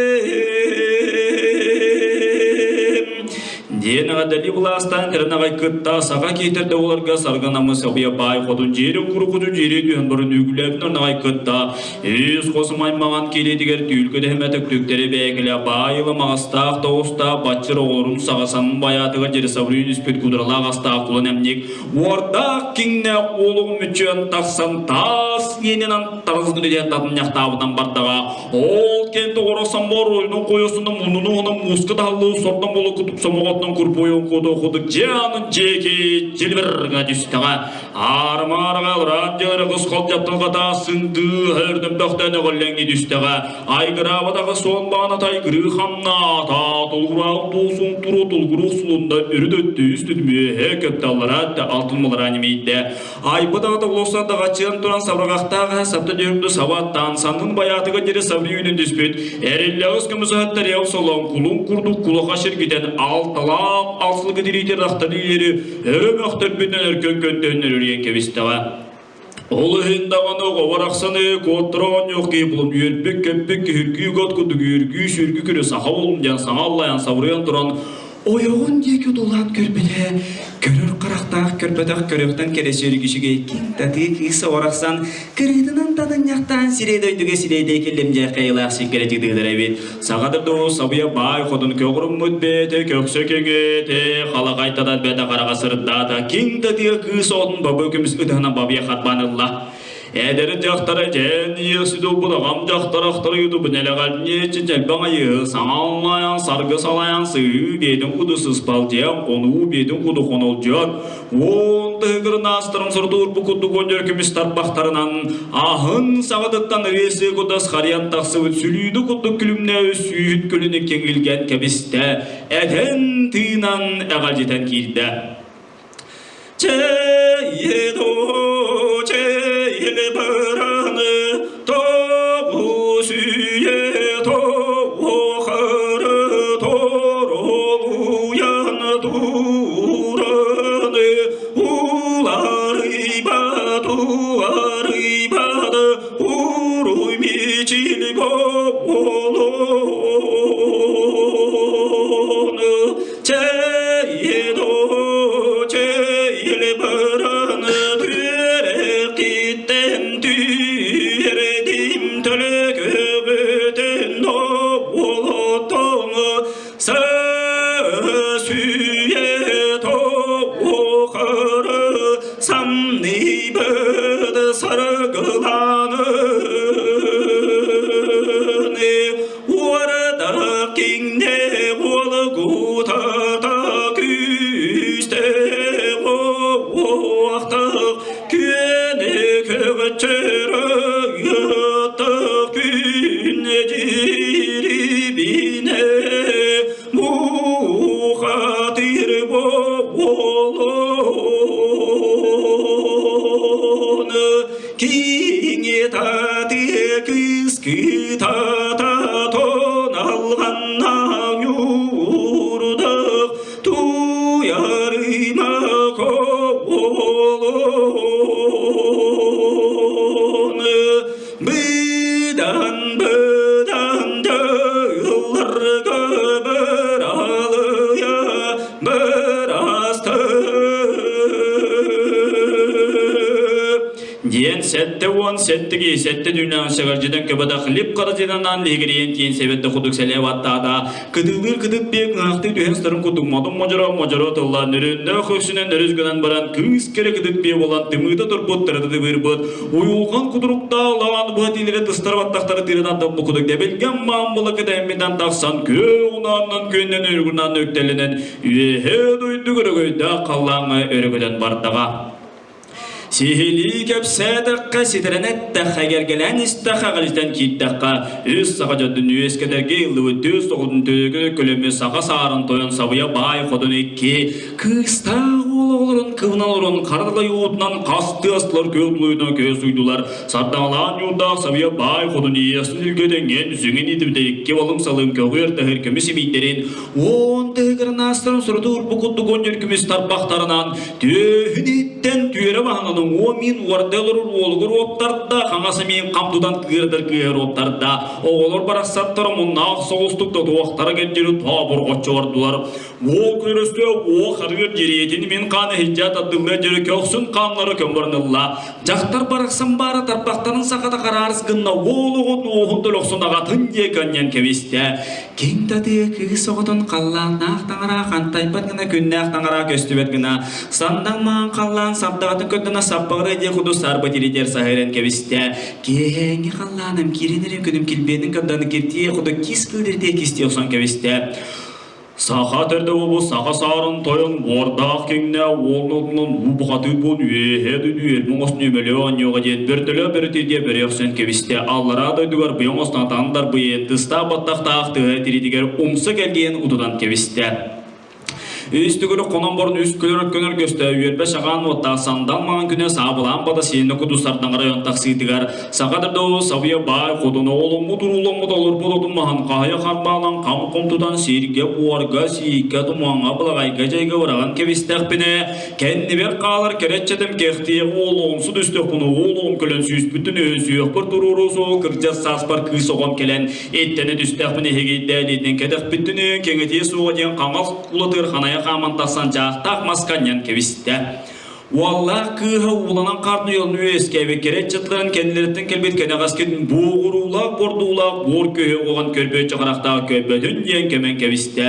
Диэн эҕэрдэлии былаастаан кэлэн аҕай кытта саха киһитэ олорго саргынамы сабыйа баай хотун дьиэри курукуту дьиэри түһэн баран үгүлээбин аҕай кытта үс хосум аймаҕан кириитигэр түүлгө дэһэмэ төктүктэри бэйэкэлэ баайыла маҕастаах тоҕустаах баччыр оҕолорун саҕасан байаатыгар дьири сабырыйын үспүт кудралаах астаах кулан эмник уордаах киҥнээх уолугун мүччүөн тахсан таас иэнинэн тарҕызгын диэн татынньахтаабытан бардаҕа. Ол кэнтэ орасан бар ойнун қойосунан муннуну онон мууска таһаллыы сордон болу кутуп сомоҕотунан курпуйун куду худук дьаанын дьиэки дьилбир гына түстэҕэ. Аарымаараҕа радио кыс холдьаттылҕата сындыы өрдөмтөхтөн өҕөллөҥҥи түстэҕэ. Айгыраабатаҕы суон баанатай кырыы хамнаата тулгураах туусун туру тулгурух сулунда үрүт өттү үс түтүмүөһэ көпталлара алтын малара немейдэ. Айбыт аҕата улуустан даҕаччыйан туран сабырҕахтаах эһэ сапта дьүһүмдү сабаттаан саннын байаатыгар диэри сабрыы үүнэн түспүт эриллэҕис көмүс аһаттар солон кулун курдук кулаха сиргитэн алталаах алсылгы тириитин рахтары иэри өрө мөхтөрбүтүнэн өркөн көнтөһүннэр үрүйэн кэбистэҕэ. Ол иһин даҕаны оҕо барахсаны куоттара оонньуох киһи булан үөрбүт-көппүт киһиргүү гот курдук үөргүү-сүргү күрү саха буолум диэн саҥа аллайан сабырыйан туран Ойоҕун диэки одуулаан көрбүтэ, көрөр харахтаах көрбөтөх көрүөхтэн кэрэ сүөргү киҥ татыы кыыс барахсан кырыытынан татынньахтаан сирэй дойдуга сирэйдэй киллэмдьээх хайылаах сиккэрэ тыытыылар эбит. Саха дойду сабыйа баай хотун көҕүрүммүт бэйэтэ көксө кэҥээтэ, халахай татат бэтэ хараҕа сырдаата, киҥ татыа кыыс оҕотун бабы көмүс ытыһынан бабыйа харбаан ылла. Эдэр дьахтара дьэн иэсидубут аҕам дьахтар ахтарыйдубут нэлэҕэлниэччи чэлбэҥ айыы саҥа аллайан саргы салайан сыһыы биэтин куду сыспалдьыйан хонуу биэтин куду хонолдьуйан уон тыһыгырын аастарын сордуурбу курдук онньор көмүс тарбахтарынан аһын саҕатыттан ырыасы кудас харыйан тахсыбыт сүлүүнү курдук күлүмнээбит сүүһүн көлүнү кэҥилгэн кэбистэ этэн тыынан эҕэлдьитэн киирдэ. Чэйи чэйи бараны тоҕу сүүйэ тоҕохары торолуйан тураны уларыйбат уларыйбат уруй мичил болону Уорда киҥнэ уолгутата күүстээх уохтах күөнү көҕөччөрө ыттах күн. Киҥи татыы кыыс кытата тоналҕаннаах ньуурдах туйарыма коболон Быдан быдан дьылларга быралыйа бырасты Диэн 77 киһи сэттэ түүнээн сэгэлдьитэн көбөтөх лип харазинанан лиһигириэн тиэн сэбэтте кудук сэлээ баттаата кытыылыыр кытыт биэк ыһахтыы түһэн сытарын курдук модун модьоро модьоро тылла нөрүөннөөх өксүнэн өрүс гынан баран кыыс кэрэ кытыт биэ буолан тымыыта турбут тырыты тыбыырбыт уйулҕан кутуруктаах лаҕан быһа тиилэрэ тыстар баттахтары тыырынан даммы кудук дэбилгэн маан була кэтээммитэн тахсан күөх унааннан күөннэн өрүгүнан өктэлэнэн үөһэ дойду өрөгөйдөөх халлааҥҥа өрөгөтөн бардаҕа. Сиһилии кэпсээтэххэ, ситэрэн эттэххэ, эгэлгэлээн истэххэ, аҕалитан киирдэххэ, үс саха дьонун үөскэтэргэ ыллыбыт түс тоҕутун төлөкө көлөмү саха саарын тойон сабыйа баай хотун икки кыыстаах уол оҕолорун кыбынан олорон хара далай уутунан хас тыастылар күөх тулуйунан көс уйдулар сардаҥалаан ньуурдаах сабыйа баай хотун иэхсин үлгөтөҥҥөн сүҥүн итибитэ икки балым салын көҕүөр таһыр көмүс имийтэрин уон тыһыгырнаастарын сурутуур бу курдук он көмүс тарбахтарынан Түөһүн иһиттэн түөрэ баһынан уҥуо миин уорда олорор уолугар уоптарда, хаҥас эмиин хам тутан кыырдар кыыһар уоптарда. Оҕолор барахсаттар омуннаах соҕустук тотуохтара кэрдири тообурҕоччу ордулар. Уол көрөстө уо харыыр дьириэтин мин хаан иһирдьэ тардыллыа дьөрү көхсүн хааннара көмбөрнылла. Дьахтар барахсан баара тарбахтарын сахата хараарыс гынна уол оҕотун уоһун төлөхсүн аҕатын диэки анньан кэбистэ. Киҥ татыа кыыс оҕотун халлааннаах таҥара хантайбат гына күннээх таҥара көстүбэт гына сандаҥ маҥан халлаан сардаҕатын көрдөнө саппаҕырай диэ кудус саарба тиритэр саһыйран кэбистэ. Киэһээҥҥи халлааным киирэн эрэ күнүм килбиэнин көрдөнө киртиэ куду кис кыылырдиэ кистии охсон кэбистэ. Саха төрдө буолбут саха саарын тойон буордаах киҥнээх уолунан уу бухатыы буон үөһээ дойду үөрбүн оҥостон үмөлөө оонньуоҕа диэн бөртөлөө бөрүтүйдиэ бөрүөхсөн кэбистэ аллараа дойдугар быйаҥ оҥостон атаан дарбыйан тыстаах баттахтаах тыһа тиритигэр умса кэлгийэн утутан кэбистэ. Үс төгүрүк хонон борун үс көлөр көнөр көстө үөрбэ шаҕаан уоттаах сандал маҥан күнэ саабылаан бата сиэнэ кудус сардаҥара ойон тахсыытыгар Саха дойду сабыйа баай хотун оҕоломмут урууламмыт олорбут отун маһын хаһыйа харбаалан хам-хом тутан сиргэ-буорга, сииккэ, тумаҥҥа, былаҕайга дьайга быраҕан кэбистэхпинэ, кэннибэр хаалар кэрэччэтим кэхтиэх уолуомсу түстэхпин уолуом кэлэн сүүспүттэн өһүөхпэр туруору суох кырдьар сааспар кыыс оҕом кэлэн иттэнэ түстэхпин эһигийдээлиитинэн кэтэхпиттэн кэҥэтиэ суоҕа диэн хаҥас кулатыгар ханайа хааман тахсан дьаахтаах маска анньан кэбистэ. Уоллаах кыыһа ууланан хаардыйан үөскээбит кэрэ ыччатларын кэннилэриттэн кэлбит кэнэҕэскин буоҕуруулаах бордуулаах буор күөһэ уоҕан көрбөөччү харахтаах көрбөтүн диэн кэмэн кэбистэ.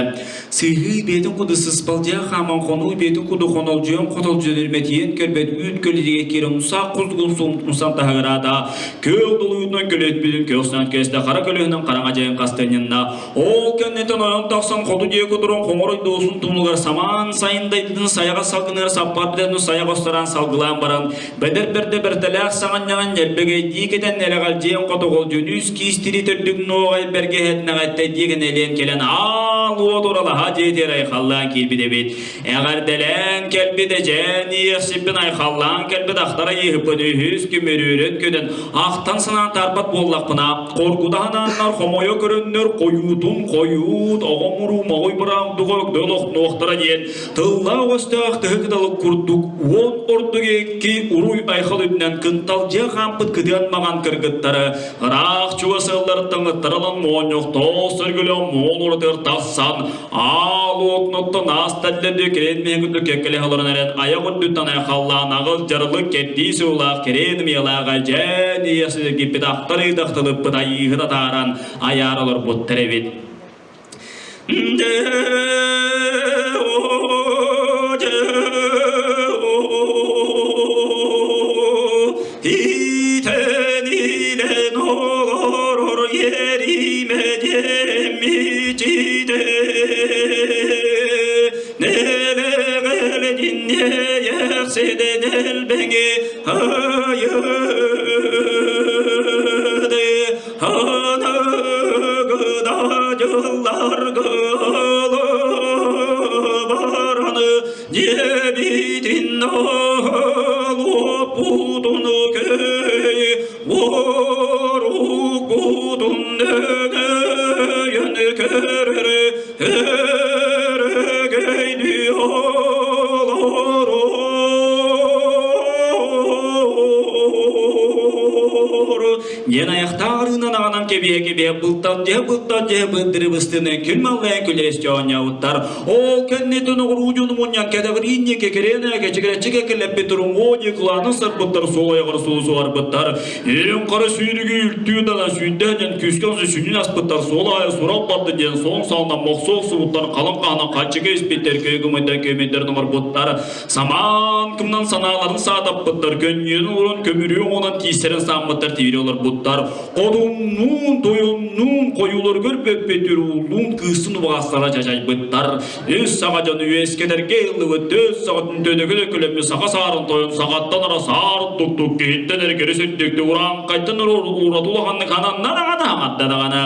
Сыһыы биэтин куду сыспалдьыйа хааман хонуу биэтин куду хонолдьуйан хотолдьуйан өрмэтийэн көрбөт үүт көлүтүгэ киирэн умсаах курдугун умсан таһыгыраата күөх долуйутунан көлөтпүтүн күөх санат кэстэ хара көлөһүнэн хараҥа дьайан хастыанньанна Ол кэнниттэн ойон тахсан хоту диэки туран хоҥор ойдуосун тумулугар самаан сайын дайдытын сайаҕа салгыныгар саппат бүтэн сайаҕа остаран салгылаан баран бэдэр бэрдэ бэртэлээх саҥанньаҕын ньэлбэгэйдии кэтэн нэлэҕэлдьийэн хотоҕолдьун үс киис тири төрдүк нуоҕай бэргэһэтинэҕэттэйдии гэнэлиэн кэлэн аал уот уралаһа дьиэтигэр айхаллаан киирбит эбит. Эҕэрдэлээн кэлбит эдьээн иэхсиппин айхаллаан кэлбит ахтара ииһиппин үһүс күмүрүүрүн күнүн ахтан санаан таарбат буоллахпына хоргута санааннар хомойо көрөннөр хойуутун хойуут оҕом уруу моҕуй быраам дуга өгдөөн охтуохтара диэн тыллаах өстөөх тыһы кыталык курдук уон ордук икки уруй айхал үрдүнэн кынталдьыа хаампыт кытыан маҕан кыргыттары ыраах чугас ыалларыттан ыттаралан моонньохтоох сөргөлөөх моон уратыгар тахсан Аал уотунуттан аас-тэллэрдүү кэрээн миһин курдук кэккэлэһэ олорон эрэн айах үрдүттэн айхаллаан аҕыс дьарылык кэрдии суулаах кэрээн ымыйалааҕа дьээн ийэхситиргиппит ахтар ыытахтылыппыт айыыһыт атааран айаар олорбуттар эбит. Итен илен олорор ериме демичиде Нелеğelin neyerсeden elbeni hayırdı Hanıgıda yıllar kılı baranı Diyebidin. Луоппутун көй Орукутун дөйөн көрөр Өрөгөйдүү олорор. Диэн айахтаах арыынан аҕанан кэбиһэ-кэбиһэ былтал дьэ былтал дьэ быддыры быстыны күн маллайан күлэстэ оонньообуттар. Ол кэнниттэн оҕуруу дьону мунньан кэтэҕириин диэки кэриэнэ кэчигирэччи кэккэлэппит туруҥуо диэки кылаанын сарбыттар, суол айаҕар суолу суһарбыттар. Ириҥ хара сүүрүгү үлтүү дана сүүрдээх диэн күүскэ онсу сүнньүн аспыттар, суол аайы сурал барда диэн суон саалынан мохсуо охсубуттар, халыҥ хаанан хаччыга испиттэр, көйгүмайдар көмөйдөрүн оҥорбуттар, самаан кымнан санааларын саатаппыттар, көнньүөн олорон көмүрүө оҥонон тиистэрин сааммыттар, тиири олорбуттар. Хотуннуун, тойоннуун хойууларыгар бөппүт урууллуун кыыстын убаҕастара дьадьайбыттар. Үс саҕа дьону үөскэтэргэ ыллыбыт төс саҕатын төдөгүлэ күлөммү саха саарын тойон саҕаттан ара саар туктук киһиттэн эргэри сүрдүктү урааҥхайтан ураты улаханнык хананна даҕаны хаҥатта даҕаны.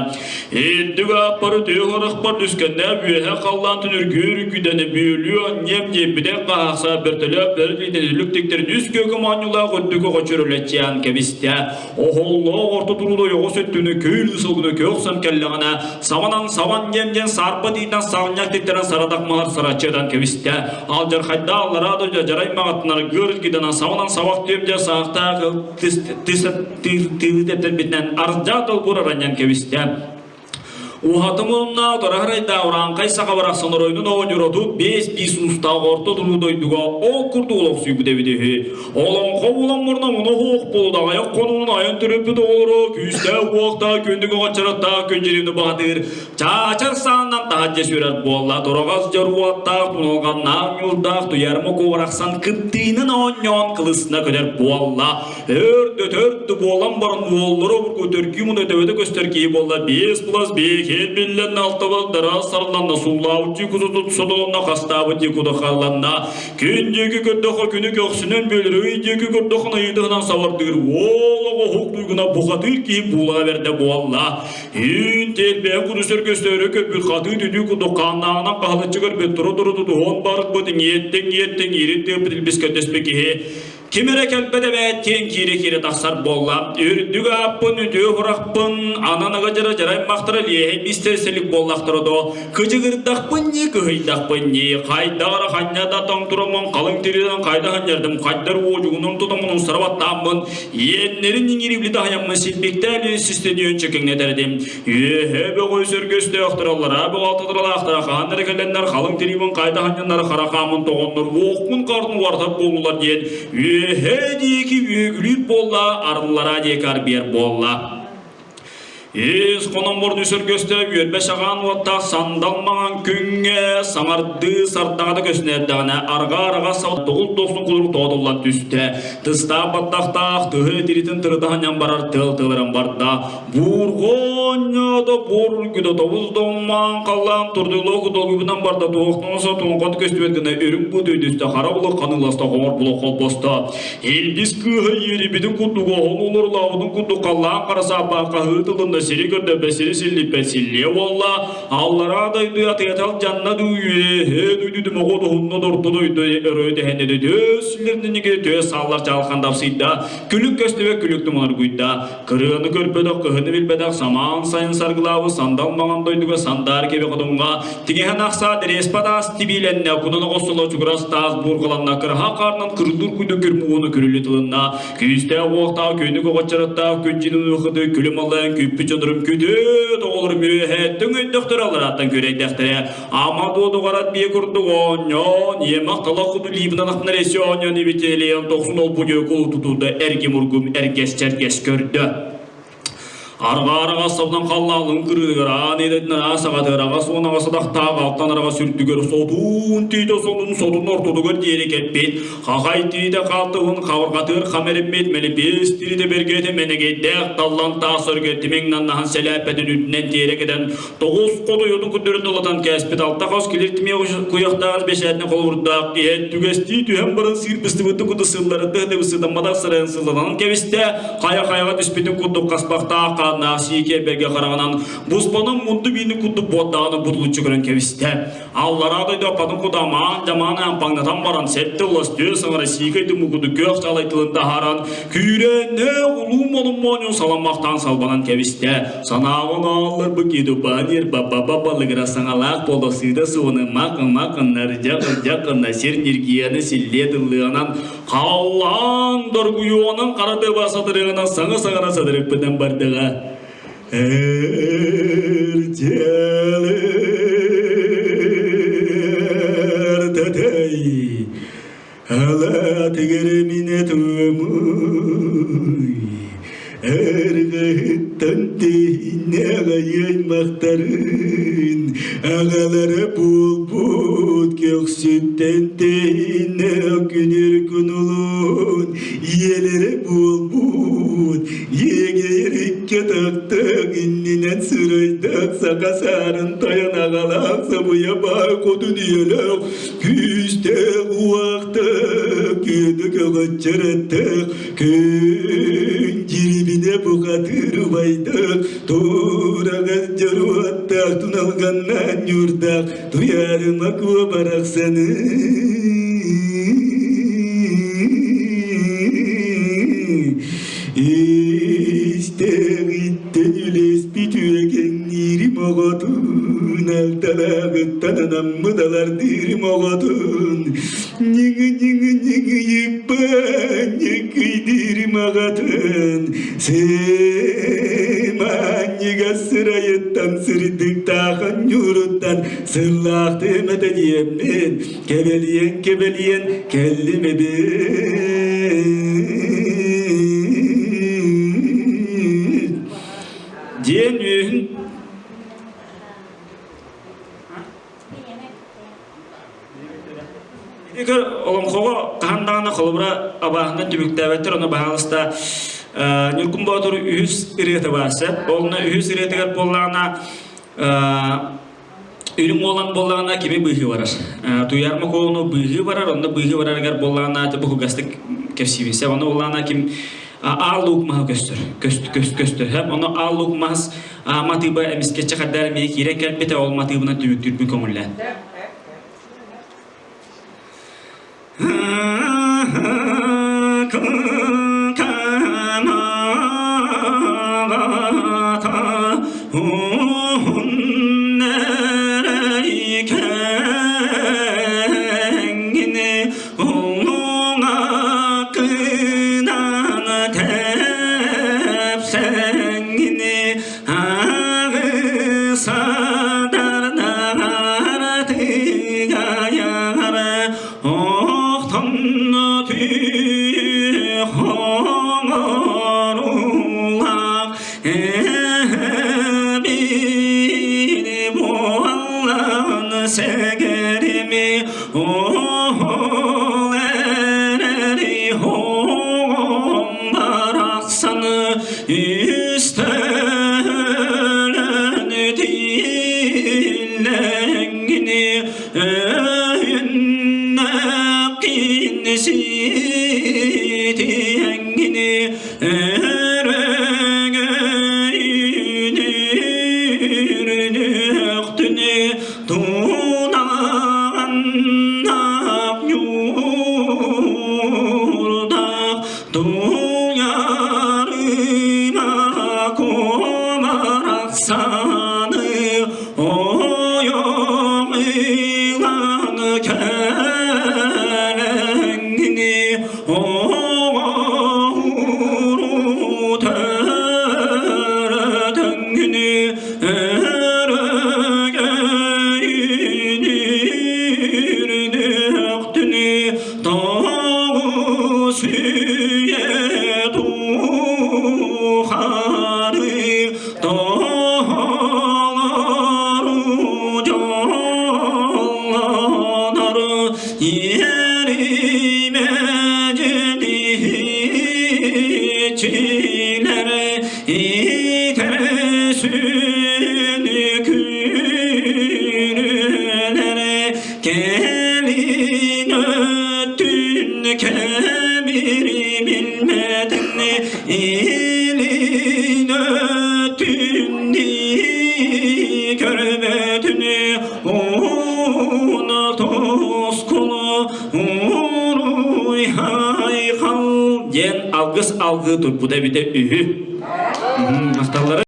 Ирдик ааппары тыа харахпар түскэннээх үөһэ халлаан түнүргүүр үкүдэни бүөлүү анньыам диэбитэ хаһаахса бөртөлөөх бөрүт үлүк тиктэрин үс күөкү моонньулаах үрдүкү хочурулэччиан кэбистэ. Оһоллоох орто туруула ойоҕос өттүнү көй сылгыны көөхсөн кэллэҕинэ, сабанан сабан диэн диэн саарба тиитинэн саҕынньах титтэрэн сарадах маһар сараччыатан кэбистэ. Алдьархайдаах аллараа дойду дьарай маҕатынар гыр гиданан сабанан сабах түөм дьэ саахтаах тыылы тэптэрбитинэн ардьаа долбуур аранньан кэбистэ. Уһатым уонна утары урааҥхай саха барахсан оройунун оҕонньороту биэс-биис уустаах орто туруу дойдуга ол курдук олохсуйбут эбит үһү. Олоҥхо булан мурна муну хуох буолда айах хонуунун айан төрөппүт оҕолоро күүстээх уохтаах күндүк оҕоччороттаах күн дьириини баһатыыр чаачар сааннан таһырдьа сүрэр буолла тураҕас дьоруоттаах туналҕаннаах ньуурдаах туйарма куорахсан кыптыынын оонньоон кылысна көтөр буолла Өрдөтөрдү буолан баран уоллара обургу төргүү муна төбөтө көстөр киһи буолла биэс плас биэһин биллэн алтабал дара сарланна суллаабыт дьикуту сотолонно хастаабыт дьикута халланна күн диэки көрдөхө күнү көхсүнэн бөлөр ый диэки көрдөхө айыытынан сабардыыр уол оҕо уһук туйгуна бухатыыр киһи буулаа бэрдэ буолла Иин тиэрбэһэ кудусөр көстөөрү көрбүт хатыы түтүү курдук хааннааҕынан хаһалыччы көрбүт туру-туру тутуһуон барбыт иҥиэттиҥ-иҥиэттиҥ иирин тыаппыт илбискэ түспүт киһи Ким эрэ кэлбэт эбээт диэн киирэ-киирэ тахсар буолла. Үрдүк ааппын, үтүө сурахпын, анан дьара дьараймахтара лиэһэй мистер сэлик буоллахтара доо. Кыдьыгырдахпын ньии, кыһыйдахпын ньии, хайдах эрэ ханньа да тоҥ тураммын, халыҥ тириинэн хайдах анньардым, хайдар уодьугунун тутаммын умсара баттааммын, иэннэрин иҥиирибли таһыйаммын силбиктээн систэниөн чөкөҥнөтэрдим. Үөһэ бөҕө сөргөстөөхтөр, аллараа бөҕө алтатыралаахтара хаан эрэ кэлэннэр халыҥ тириибин хайда ханньаннар хара хаамын тоҕоннор уохпун харын уартар буоллулар диэн үөһэ диэки үөгүлүүр буолла, арыллараа диэки арбиэр буолла. Ис хономморну сөргөстө үөрбэ саҕаан уоттаах сандал маҥан күҥҥэ саҥардыы сардаҥата көстүнэрдэҕинэ арҕаа араҕас тоҕул дохсун кулурук тоҕотуллан түстэ. Тыстаах баттахтаах тыһы тиритин тырыта ханньан барар тыал тыалыран барда. Буурҕонньото буургута тобус доммаан халлаан турдулуок долгуйбутунан барда туохтан тоҥхот көстүбэт гына үрүҥ быт өйдөстө хара булук ханыыласта хоҥор булук холбосто илбис кыыһа иэрибитин курдук оһон олорлаабытын курдук халлаан хара сааппаах хаһыы тылында сири көрдөппөт сири силлиппэт силлиэ буолла аллараа дойду атыатал дьанна дуу үөһээ дойду түмэҕи туһунна дорто дойду өрө тэһэннэ төс силлэрниниги төс сааллар чаалхан дапсыйда күлүк көстүбэт күлүк туманаргуйда Кырыаны көрбөтөх, кыһыны билбэтэх самаан сайын саргылаабыт сандал маҥан дойдуга сандаар кэби хотуҥҥа тиҥэһэн ахсаа дэриэспэ таас тибиилэннэ, кунан оҕоссоло чугурас таас буурҕаланна, кыраһа хаарынан кырдуур куйду күрмууну күрүлү тылынна, күүстээх уохтаах күөнүк оҕоччараттаах күн дьинин ыхыты күлүм аллайан күүппүт дьоннорум күтүөт оҕолорум үөһээттэн өйдөхтөрө алларааттан күрэйдэхтэрэ Ама дуодугарат бие курдук оонньоон, иэмэх талах куду лиибинэн ахтынар эси оонньоон ибитэлиэн тохсун олбу диэку тутууда эргим-ургум эргэс-чэргэс көрдө. Арҕаа-араҕас сабынан халлаалын кырыыгар аан иэдэтинэн аас аҕатыгар аҕас уон аҕас атахтаах алтан араҕас үрдүгэр сотуун тиитэ сотун сотун ортотугар диэри кэлбит хахай тиитэ хаалтыһын хабырҕатыгар хам эриммит мэлипиэс тиритэ бэргэтэ мэнэгэйдээх таллан таас өргө тимиҥ наннаһан сэлээппэтин үрдүнэн тиэрэ кэтэн Тоҕус хотойутун күндөрүн ылатан кээспит алта хос килир тимиэ куйахтаах бэчээтинэ холобурдаах киһи түгэстии түһэн баран сыыр быстыбытын курдук сылларыттыы сытамматах сарайын сылланан кэбистэ, хайа-хайаҕа түспүтүн курдук хаспахтаах. хааннаах сиикэй бэргэ хараҕынан буспанан мунду биини курдук буордаҕына бутулуччу көрөн кэбистэ. Аллараа дойду аппатын кутаамаан дьамаан ампаҥнатан баран сэттэ улас түө саҥара сиикэй дыммы курдук күөх чалай тылын таһааран күүрээннээх улуу молун моонньун саламмахтаан салбанан кэбистэ. Санааҕын аалларбыт кидубанир баба балыгыра саҥалаах буоласыыда суоны мак-мак нардьак-дьак сир ньиргийэни силлиэ тыллыанан халлаан доргуйуонан хара тыба сатырыгынан саҥа саҥара сатырыппытын бардаҕа. Эр тэтэй Алаатыгар минэ туомуй Эргэһиттэн тиһиннэҕэйэн махтарын Аҕалара буолбут көхсүттэн тэһиннэх күнүр күнулун Ийэлэрэ буолбут иэгэйэр икки атахтаах иннинэн сырайдаах саха саарын тойон аҕалаах сабыйа баай хотун ийэлээх күүстээх уохтаах күөнү көҕөччөрөттөөх күн дьирибинэ бухатыыр убайдаах тураҕас дьоруоттаах туналҕаннаан ньуурдаах туйаарыма куо барахсаны Истэҕиттэн үлэспит үөкэҥниирим оҕотун, алталааҕыттан анаммыт алардыырым оҕотун, ньыҥы-ньыҥы-ньыҥы ньыкыйдыырым аҕатын, сымаанньыга сырайыттан сырдыктаахан ньууруттан сыллаахтыым этэ диэммин, Кэбэлийэн кэбэлийэн кэллим эбит Диэн үөһүн Ити олоҥхоҕо хаһан даҕаны холобура абааһынан түмүктээбэттэр, ону баһаалыста Ньургун Боотур үһүс ырыата баар сөп. Онно үһүс ырыатыгар буоллаҕына Үрүҥ уолан буоллаҕына кими быыһыы барар? Туйаар Мокуону быыһыы барар, онно быыһыы барарыгар буоллаҕына бу кылгастык кэпсиибин. Сөп, онно буоллаҕына ким Аал Луук маһа көстөр, көстөр. Сөп, онно Аал Луук мас матыыба эмискэччи хардаар эмиэ киирэн кэлбитэ, ол матыыбынан түмүктүүрбүн көҥүллээн. Кэбири билбэтин илин өттүн көрбөтүн уна тоскулу уруй хайхал диэн алгыс алгыы турбута эбитэ үһү. Махталлары.